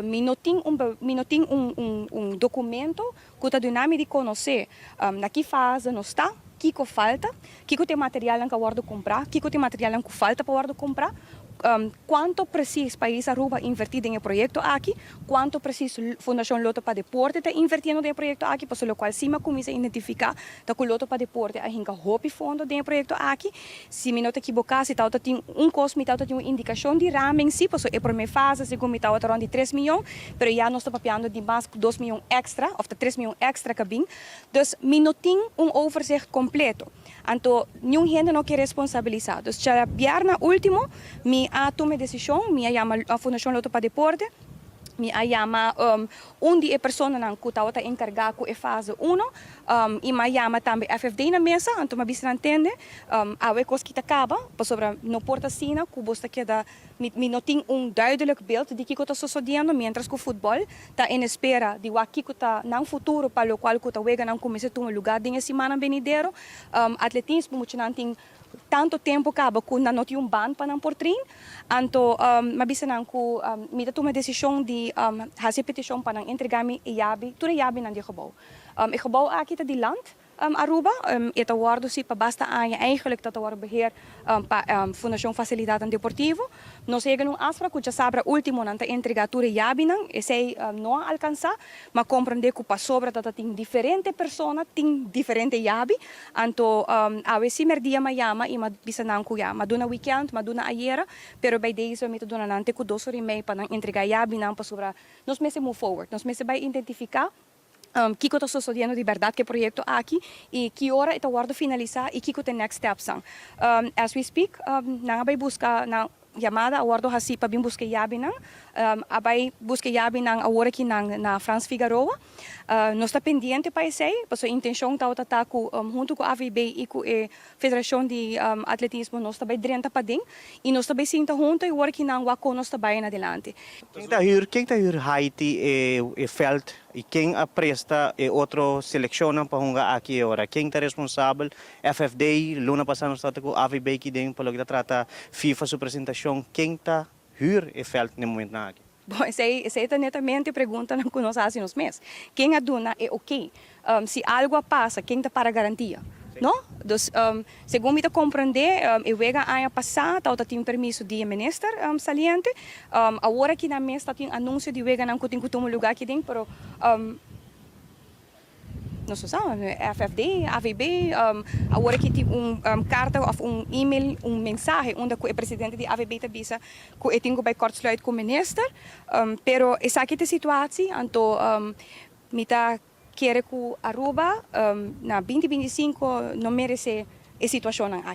Mi no tin un documento cu ta duna mi di conoce na ki fase nos ta, kico falta, kico ta e material cu a wordo cumpra, kico ta e material cu falta pa wordo cumpra, cuanto precies pais Aruba a inverti den e proyecto aki, cuanto precies Fundacion Lotto pa Deporte ta invertiendo den e proyecto aki, pa locual si mi a cuminsa identifica ta cu Lotto pa Deporte a hinca hopi fondo den e proyecto aki. Si mi no ta ekivoca, si tin un cos, mi tin un indicacion di raming, si, paso e prome fase, segun mi ta rond di 3 miyon, pero ya nos ta papiando di mas 2 miyon extra, of 3 miyon extra cu a bin. Dus mi no tin un overzicht completo. Anto, ningun hende no kier responsabilisa. Dus, diabierna ultimo, mi a tuma decision, mi a yama e Fundacion Lotto pa Deporte, mi a yama un di e personanan cu tabata encarga cu e fase 1 y mi a yama tambe FFD na mesa, anto mi a bisa nan: "Tende, awe e cos aki ta caba, pasobra no por ta asina cu bo ta keda mi no tin un duidelijk beeld di kico ta sucediendo, mientras cu futbol ta en espera di wak kico ta nan futuro, pa locual cu ta weganan cuminsa tuma lugar den siman venidero, atletismo mucho nan tin tanto tempo caba cu nan no tin un baan pa nan por train." Anto mi a bisa nan cu mi ta tuma decision di haci peticion pa nan entrega mi e yabi, tur e yabinan di gebouw. E gebouw aki ta di Land Aruba, e ta wordo si pa basta aña eigenlijk dat wordt beheer pa Fundacion Facilidad Deportivo. Nos a yega na un afspraak cu diasabra ultimo nan ta entrega tur e yabinan, esey no a alcansa, m'a comprende cu pasobra dat tin diferente persona, tin diferente yabi. Anto awe si merdia m'a yama y m'a bisa nan cu ya, m'a duna weekend, m'a duna ayera, pero bij deze mi ta duna nan te cu 2:30 pa nan entrega yabinan, pasobra nos mester move forward, nos mester bay identifica kico ta sucediendo di berdad cu e proyecto aki y ki ora ta wordo finalisa y kico ta next steps. As we speak, nan a bay busca nan yamada a wordo haci pa bin busca yabinan, a bay busca yabinan awor aki na Frans Figaroa. Nos ta pendiente pa esey, paso intencion ta cu hunto cu AVB y cu e Federacion di Atletismo nos ta bay drenta paden y nos ta bay sinta hunto y work nan wak nos ta bay adelante. Ken ta huur Haiti e veld y ken a presta e otro seleccion pa hunga aki awor? Ken ta responsabel? FFD, luna pasa nos tabata cu AVB aki den pa loke ta trata FIFA su presentacion. Ken ta huur e veld na e momento aki? Bon, esey ta netamente pregunta cu nos ta haci nos mes. Ken a duna e ok? Si algo pasa, ken ta para garantia? No? Dus, segun mi ta comprende, e wega aña pasa, tin permiso di minister saliente. Awor aki na mes tin anuncio di weganan cu tin cu tuma lugar aki den, pero nos sa, FFD, AVB, awor aki tin un carta of un e-mail, un mensahe, unda e presidente di AVB ta bisa cu e tin cu bay kortsluit cu minister, pero esaki ta e situatie, anto mi ta kere cu Aruba na 2025 no merece e situacion aki.